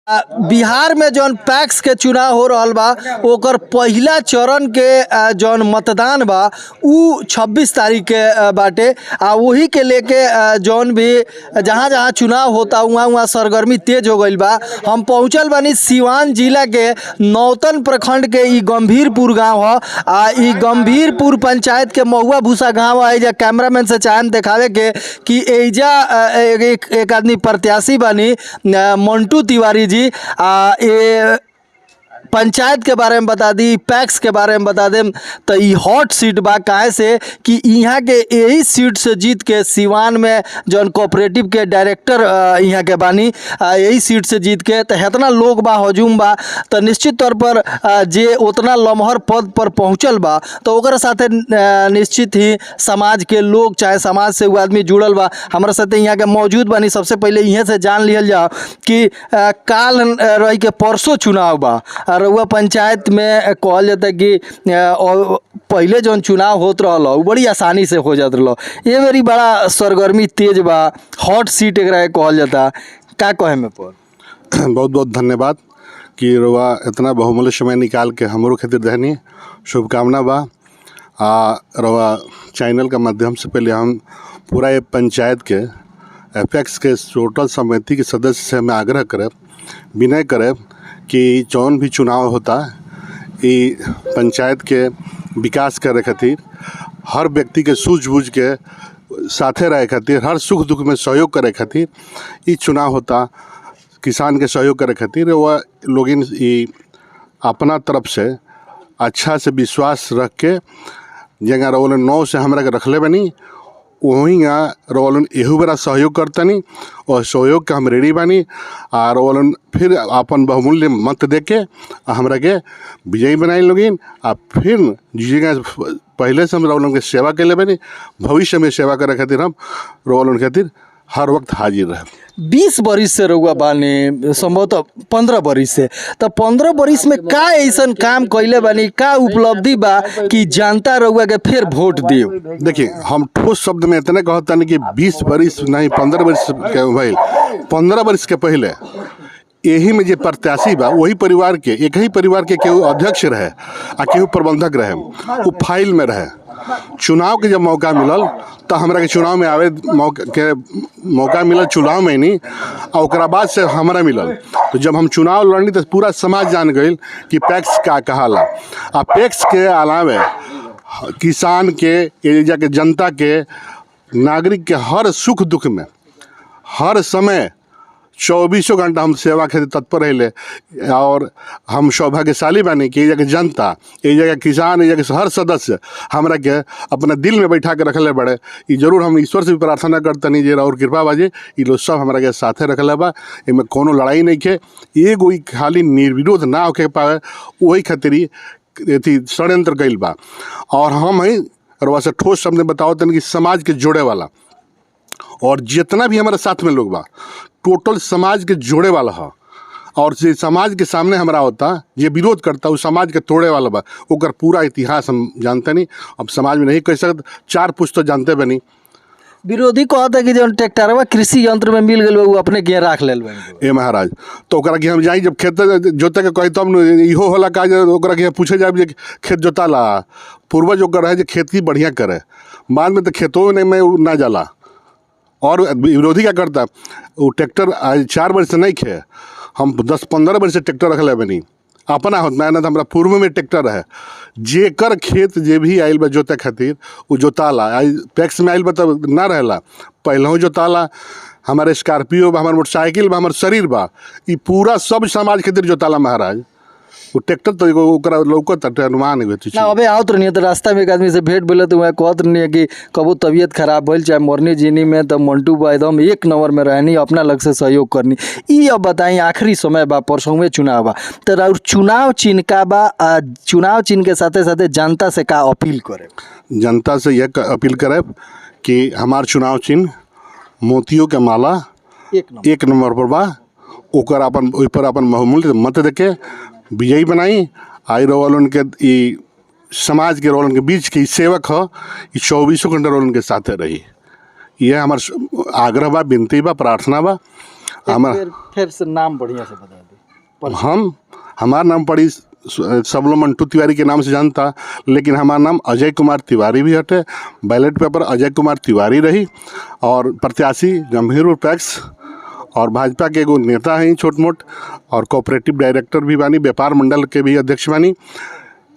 बिहार में जौन पैक्स के चुनाव हो रहल बा, ओकर पहिला चरण के जौन मतदान बा उ 26 तारीख के बाटे। आ वही के लेके जौन भी जहाँ जहाँ चुनाव होता वहाँ वहाँ सरगर्मी तेज हो गईल बा। हम पहुँचल बानी सिवान जिला के नौतन प्रखंड के ई गंभीरपुर गांव ह। आ ई गंभीरपुर पंचायत के महुआ भूसा गांव है। एजा कैमरामैन से चाहम देखावे के कि एजा एक एक आदमी प्रत्याशी बानी, मंटू तिवारी जी। आ ये पंचायत के बारे में बता दी, पैक्स के बारे में बता देम तो ई हॉट सीट बा। काहे से कि यहाँ के यही सीट से जीत के सिवान में जौन कोऑपरेटिव के डायरेक्टर यहाँ के बानी, यही सीट से जीत के तो इतना लोग बा, हजूम बा, तो निश्चित तौर पर जे उतना लमहर पद पर पहुँचल बा तो ओकरा साथे निश्चित ही समाज के लोग चाहे समाज से वो आदमी जुड़ल बा। हमारा साथे यहाँ के मौजूद बानी। सबसे पहले इहाँ से जान लिहल जाओ कि काल रही के परसों चुनाव बा और रउआ पंचायत में कहल जाता कि और पहले जौन चुनाव होत रहल उ बड़ी आसानी से हो जात रहल। ये बेरी बड़ा सरगर्मी तेज बा, हॉट सीट एकरा के कहल जाता, का कहे में पर? बहुत बहुत धन्यवाद कि रउआ इतना बहुमूल्य समय निकाल के हमरो खातिर देहनी। शुभकामना बा। आ रउआ चैनल के माध्यम से पहले हम पूरा ये पंचायत के एपेक्स के टोटल समिति के सदस्य से हमें आग्रह करब, विनय करब कि जौन भी चुनाव होता ई पंचायत के विकास करे खातिर, हर व्यक्ति के सूझबूझ के साथे रहे खातिर, हर सुख दुख में सहयोग करे खातिर ई चुनाव होता, किसान के सहयोग करे खातिर वह लोगिन ई अपना तरफ से अच्छा से विश्वास रख के जगह रउआ 9 से हमरा के रखले बनी, वहीं रउआ एहू बेरा सहयोग करतनी और सहयोग के हम रेडी बानी। आ रउआ फिर अपन बहुमूल्य मत दे के हमरा के विजयी बनाई लोगिन। आ फिर जगह पहले से हम रउआ के सेवा कैले बानी, भविष्य में सेवा करे खातिर हम रउआ खातिर हर वक्त हाजिर रहे। 20 बरिस से रउआ बानी, संभवतः 15 बरिस से, तो 15 बरिस में का ऐसन काम कैले बानी, का उपलब्धि बा कि जनता रउआ के फिर वोट दियो? देखिए, हम ठोस शब्द में इतने कहतानी कि 20 बरिस नहीं 15 बरिस के भइल, 15 बरिस के पहले यही में जे प्रत्याशी बा वही परिवार के, एक ही परिवार के केहू अध्यक्ष रहे आ केहू प्रबंधक रहे, वो फाइल में रहे। चुनाव के जब मौका मिलल तो हमरा के चुनाव में आवे मौका के मौका मिलल, चुनाव में नहीं, आ ओकरा बाद से हमरा मिलल। तो जब हम चुनाव लड़नी तो पूरा समाज जान गई कि पैक्स का कहाला। आ पैक्स के अलावे किसान के, एरिया के जनता के, नागरिक के हर सुख दुख में हर समय 24 घंटा हम सेवा खातिर तत्पर रहिले। और हम सौभाग्यशाली बानी कि एरिया के जनता, एरिया के किसान, एरिया के हर सदस्य हमरा के अपना दिल में बैठा के रखले बड़े। ई जरूर हम ईश्वर से भी प्रार्थना करतनी जे और कृपा बाजे ई लोग सब हमरा के साथे रखले बा। एमे कोनो लड़ाई नहीं के, एगो ई खाली निर्विरोध ना होके पावे वही खातिर ई अथी षड्यंत्र कइल बा। और हम ही रउआ से ठोस शब्द में बताओ तनी कि समाज के जोड़े वाला और जितना भी हमारे साथ में लोग बा टोटल समाज के जोड़े वाला ह। और जे समाज के सामने हमरा होता जे विरोध करता वो समाज के तोड़े वाला बा, ओकर पूरा इतिहास हम जानते नहीं। अब समाज में नहीं कह सकते, 4 पुश्त तो जानते बनी। विरोधी कहता कि जौन ट्रैक्टरवा कृषि यंत्र में मिल गइल बा उ अपने के राख लेल बा। ए महाराज, तो ओकरा के हम जाई जब खेत जोते के कही तब न इहो होला का जे ओकरा के पूछे जाए जे खेत जोताला, पूर्वज ओकर रहे जे खेती बढ़िया करे, बाद में तो खेतों में उ ना जाला। और विरोधी क्या करता, वो ट्रैक्टर आज 4 वर्ष से नहीं खे, हम 10-15 वर्ष से ट्रैक्टर रखले बनी अपना होत ना, तो हमारा पूर्व में ट्रैक्टर रहे। जेकर खेत जे भी आयल बा जोते खातिर वो जोताला, आज पैक्स में आयल बा तब ना रहेला, पहलहू जोताला। हमारे स्कॉर्पियो बा, हमार मोटरसाइकिल बा, हमार शरीर बा, ई पूरा सब समाज खातिर जोताला महाराज। वो ट्रैक्टर तो एगो ओकरा लौकत ताटे अनुमान एगो चीज। ना अबे आवत रहनी तो रास्ता में एक आदमी से भेंट भेल तो वहाँ कहत रहनी कि कबो तबीयत खराब भइल चाहे मरनी जीनी में तो मंटू बा एकदम 1 नंबर में रहनी, अपना लग से सहयोग करनी। ई अब बताई आखिरी समय बा, परसों में चुनाव बा, तो और चुनाव चिन्ह का बा, आ चुनाव चिन्ह के साथे साथे जनता से का अपील करे? जनता से यह अपील करे कि हमार चुनाव चिन्ह मोतियों के माला 1 नंबर पर बा, ओकर अपन ओहि पर अपन बहुमूल्य मत देके विजयी बनाई। आई रउआ के ई समाज के रउआ के बीच के ई सेवक ह, ई 24 घंटा रउआ के साथे रही। यह हमार आग्रह बा, विनती बा, प्रार्थना बा। हमार फिर से नाम बढ़िया से बता दी। हम हमार नाम पड़ी सब लोग मंटू तिवारी के नाम से जानता, लेकिन हमार नाम अजय कुमार तिवारी भी हटे। बैलेट पेपर अजय कुमार तिवारी रही और प्रत्याशी गंभीरपुर पैक्स और भाजपा के एगो नेता हैं छोट मोट और कोऑपरेटिव डायरेक्टर भी बानी, व्यापार मंडल के भी अध्यक्ष बानी।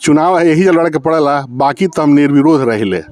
चुनाव यही लड़े के पड़ेला, बाकी तो हम निर्विरोध रहिले।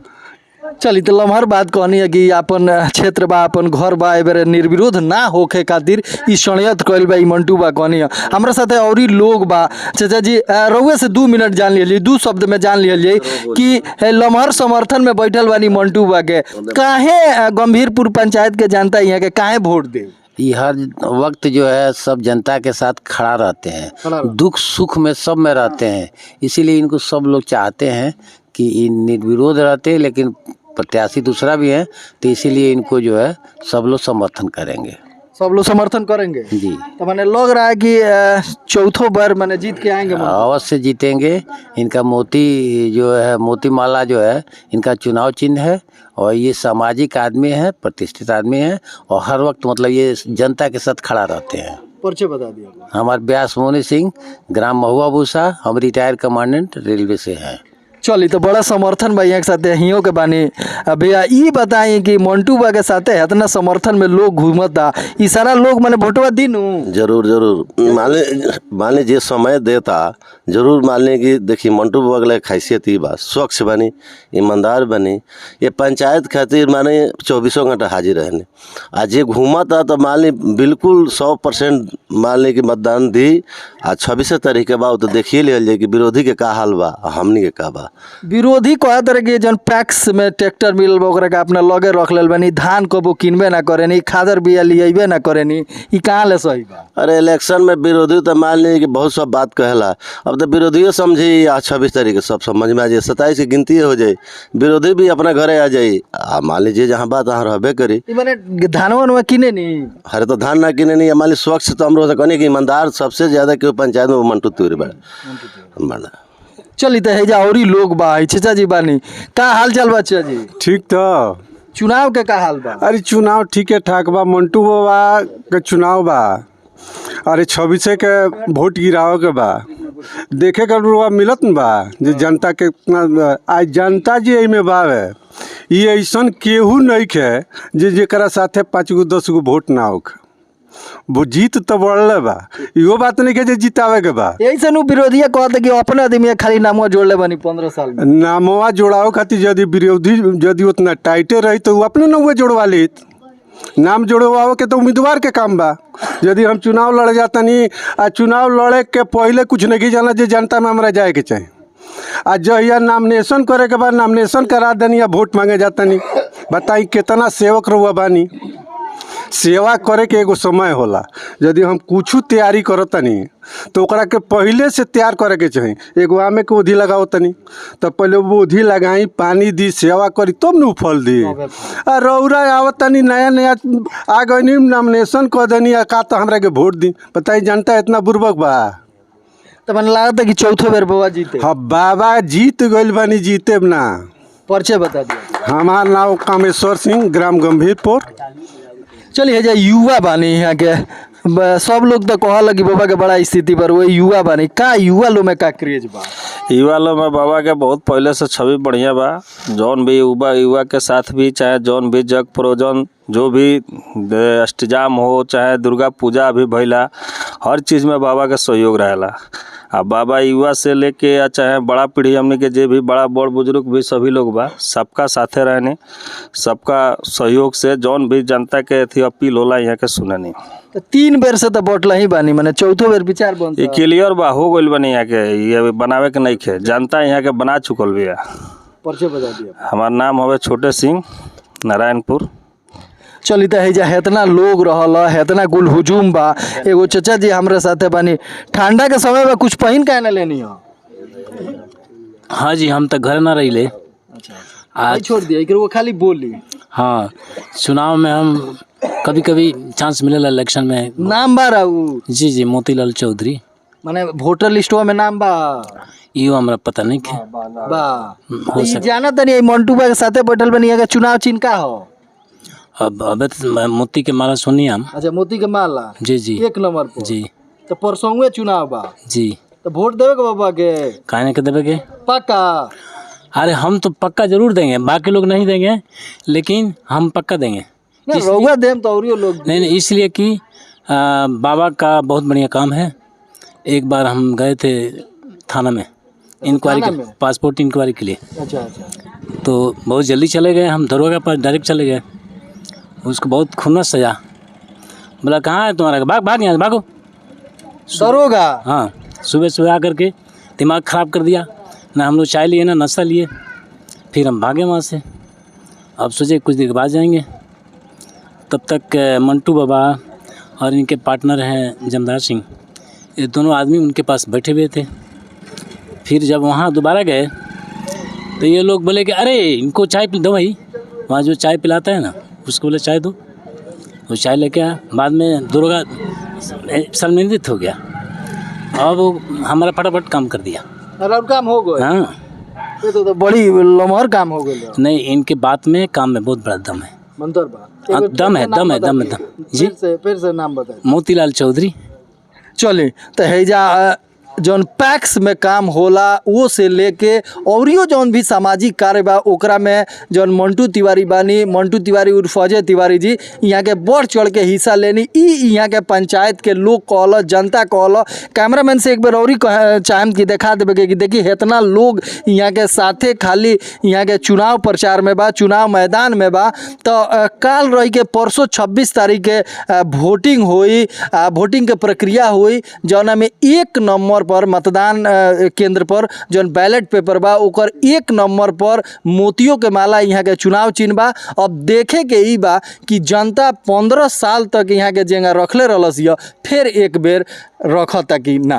चली तो लम्हर बात कहनी है कि अपन क्षेत्र बा, अपन घर बा, एबेरे निर्विरोध ना होखे खातिर ई षड्यंत्र कइल बा ई मंटू बा कहनी है। हमरा साथे औरी लोग बा। चाचा जी, रउए से 2 मिनट जान लिहलियै, 2 शब्द में जान लिहलियै कि लम्हर समर्थन में बैठल बानी मंटू बा के, काहे गंभीरपुर पंचायत के जनता यहाँ के काहे वोट दे? ये हर वक्त जो है सब जनता के साथ खड़ा रहते हैं, दुख सुख में सब में रहते हैं, इसीलिए इनको सब लोग चाहते हैं कि ये निर्विरोध रहते हैं, लेकिन प्रत्याशी दूसरा भी है तो इसीलिए इनको जो है सब लोग समर्थन करेंगे। सब लोग समर्थन करेंगे जी। तो माने लग रहा है कि चौथों बार माने जीत के आएंगे। अवश्य जीतेंगे। इनका मोती जो है, मोती माला जो है इनका चुनाव चिन्ह है और ये सामाजिक आदमी है, प्रतिष्ठित आदमी है और हर वक्त मतलब ये जनता के साथ खड़ा रहते हैं। परिचय बता दिया। हमारे व्यास मोनी सिंह, ग्राम महुआ भूसा, हम रिटायर कमांडेंट रेलवे से हैं। चली तो बड़ा समर्थन बा यहाँ के साथे हियों के बानी। भैया ई बताई कि मंटू बा के साथे इतना समर्थन में लोग घूमता, ई सारा लोग माने वोटवा दिनू? जरूर जरूर, मान ली जे समय देता जरूर मान ली कि देखिए मंटू बाबा के खासियत ई बा, स्वच्छ बनी, ईमानदार बनी, ये पंचायत खातिर माने 24 घंटा हाजिर रहने। आ जे घूमता तो मान ली बिल्कुल 100% मान ली कि मतदान दी। आ 26 तारीख के बाद तो देखिए लिहल जाए कि विरोधी के का हाल बा आ हमनी के का बा। विरोधी कह तरह के जन पैक्स में ट्रैक्टर मिलल बा ओकरा के अपना लगे रख लेल बानी, धान कबो किनबे ना करेनी, खादर बिया लियबे ना करेनी, ई कहाँ ले सही बा? अरे इलेक्शन में विरोधी तो मान ली कि बहुत सब बात कहेला, अब तो विरोधियों समझी आ 26 तारीख के सब समझ में आ जाए, 27 की गिनती हो जाए, विरोधी भी अपना घरे आ जाए। आ मान लीजिए जहाँ बात वहाँ रहबे करी। ई माने धानवा उनवा किने नी? अरे तो धान ना किने नहीं, मान ली स्वच्छ तो हम लोग कहने कि ईमानदार सबसे ज़्यादा केहू पंचायत में वो मंटू तिवारी बड़ा बड़ा। चली तो हेजा औरी लोग बा। चचा जी बानी, का हाल चाल बा चचा जी? ठीक तो। चुनाव के का हाल बा? अरे चुनाव ठीक है ठाक बा, मंटू बाबा के चुनाव बा। अरे 26 के वोट गिरावे के बा, देखे के रुआ मिलत न बा जे जनता के इतना आज जनता जी एहिमे बावे, ये ऐसन केहू नहीं खे जे जेकरा साथे 5 गो 10 गो वोट ना होखे। वो जीत तो बढ़ले बा, इहो बात नहीं के जे जितावे के बा। यही से नु विरोधिया कहता कि अपने आदमी खाली नामवा जोड़ले बानी 15 साल में। नामवा जोड़ावे खातिर यदि विरोधी यदि उतना टाइटे रही तो वो अपने नौवे जोड़वा लेत। नाम जोड़वावे के तो उम्मीदवार के काम बा। यदि हम चुनाव लड़े जातनी आ चुनाव लड़े के पहले कुछ नहीं जाना जे जनता में हमरा जाए के चाही, आ जहिया नामिनेशन करे के बाद नामिनेशन करा देनी आ वोट मांगे जातनी। बताई कितना सेवक रहुआ बानी। सेवा करे के एगो समय होला। यदि हम कुछ तैयारी करतनी तो ओकरा के पहले से तैयार करे के चाही। एगो आमे के ओधी लगाओ तनी तो पहले वो ओधी लगाई, पानी दी, सेवा करी तब न उ फल दी। आ रौरा आवतनी नया नया आ गईनी नामिनेशन कर देनी आ का तो हमरा के वोट दी। बताई जनता इतना बुर्बक बा। तो मन लागत कि चौथो बेर बाबा जीते। हाँ बाबा जीत गइल बानी, जीते ना। परिचय बता दिया। हमार नाम कामेश्वर सिंह, ग्राम गंभीरपुर। चलिए जा युवा बानी यहाँ के सब लोग तो कहल कि बाबा के बड़ा स्थिति पर वही युवा बानी, का युवा लोग में का क्रेज बा? युवा लोग में बाबा के बहुत पहले से छवि बढ़िया बा। जौन भी युवा युवा के साथ भी चाहे जौन भी जग प्रयोजन जो भी अष्टजाम हो चाहे दुर्गा पूजा भी भइला, हर चीज़ में बाबा के सहयोग रहेला। आ बाबा युवा से लेके या चाहे बड़ा पीढ़ी हमने के जे भी बड़ा बड़ बुजुर्ग भी सभी लोग बा, सबका साथे रहने, सबका सहयोग से जौन भी जनता के अथी अपील होला यहाँ के सुननी। तो 3 बेर से तो बटला ही बानी, माने चौथो बेर विचार बन ये क्लियर बा हो गइल बानी यहाँ के, ये बनावे के नहीं खे, जनता यहाँ के बना चुकल बिया। परिचय बता दिया। हमार नाम हवे छोटे सिंह, नारायणपुर। चली तो हैजा हेतना लोग रहल, हेतना कुल हुजूम बा। एगो चचा जी हमरा साथे बानी, ठंडा के समय में कुछ पहिन काहे ना लेनी हो? हाँ जी, हम तो घर ना रहिले। अच्छा छोड़ दिया एक वो खाली बोली। हाँ, चुनाव में हम कभी कभी चांस मिलेला इलेक्शन में। नाम बा राउ? जी जी, मोतीलाल चौधरी। माने वोटर लिस्टवा में नाम बा? यो हमरा पता नहीं के बा। हो ई सके। जाना तनी मंटू बा के साथे बैठल बनी, अगर चुनाव चिन्ह का हो? अब अबे तो मोती के माला सुनी हम। अच्छा, मोती के माला। जी जी। 1 नंबर पर। जी। तो परसों चुनाव बा। जी। तो वोट देवे के बाबा के? काहे के देवे के? पक्का? अरे हम तो पक्का जरूर देंगे, बाकी लोग नहीं देंगे लेकिन हम पक्का देंगे। नहीं, रउआ देम तो औरियो लोग। नहीं नहीं, इसलिए कि बाबा का बहुत बढ़िया काम है। एक बार हम गए थे थाना में इंक्वायरी थाना के में? पासपोर्ट इंक्वायरी के लिए। अच्छा अच्छा। तो बहुत जल्दी चले गए हम, दरोगा पर डायरेक्ट चले गए। उसको बहुत खुन्नस सजा, बोला कहाँ है तुम्हारा, भाग भाग यहाँ से भागो। दरोगा? हाँ, सुबह सुबह आकर के दिमाग ख़राब कर दिया। ना हम लोग चाय लिए ना नाश्ता लिए, फिर हम भागे वहाँ से। अब सोचे कुछ देर बाद जाएंगे, तब तक मंटू बाबा और इनके पार्टनर हैं जमदार सिंह, ये दोनों आदमी उनके पास बैठे हुए थे। फिर जब वहाँ दोबारा गए तो ये लोग बोले कि अरे इनको चाय पी दो भाई, वहाँ जो चाय पिलाता है ना उसको बोले चाय दो। वो चाय लेके आया। बाद में दरोगा शर्मिंदित हो गया, अब वो हमारा फटाफट काम कर दिया। और काम हो गए? हाँ। ये तो बड़ी लमहर काम हो गए। नहीं, इनके बात में काम में बहुत बड़ा दम है। मंतर बा। हाँ, दम है, दम है, दम है, दम। जी। फिर से नाम बताइए। मोतीलाल चौधरी। चली तो हैजा जौन पैक्स में काम होला वो से लेके औरियो जौन भी सामाजिक कार्य बा ओकरा में जौन मंटू तिवारी बानी, मंटू तिवारी उर्फ अजय तिवारी जी यहाँ के बढ़ चढ़ के हिस्सा लेनी। ई यहाँ के पंचायत के लोग कहल, जनता कहल। कैमरामैन से एक बेर औरी चाहम कि देखा देवे के कि देखी इतना लोग यहाँ के साथे खाली यहाँ के चुनाव प्रचार में बा, चुनाव मैदान में बा। तो काल रही के परसों 26 तारीख के वोटिंग होई, वोटिंग के प्रक्रिया होई जौना में 1 नंबर पर मतदान केंद्र पर जौन बैलेट पेपर बा ओकर 1 नंबर पर मोतियों के माला यहाँ के चुनाव चिन्ह बा। अब देखे के ई बा कि जनता 15 साल तक यहाँ के जेंगा रखले रहलस, फिर एक बेर रखता कि ना।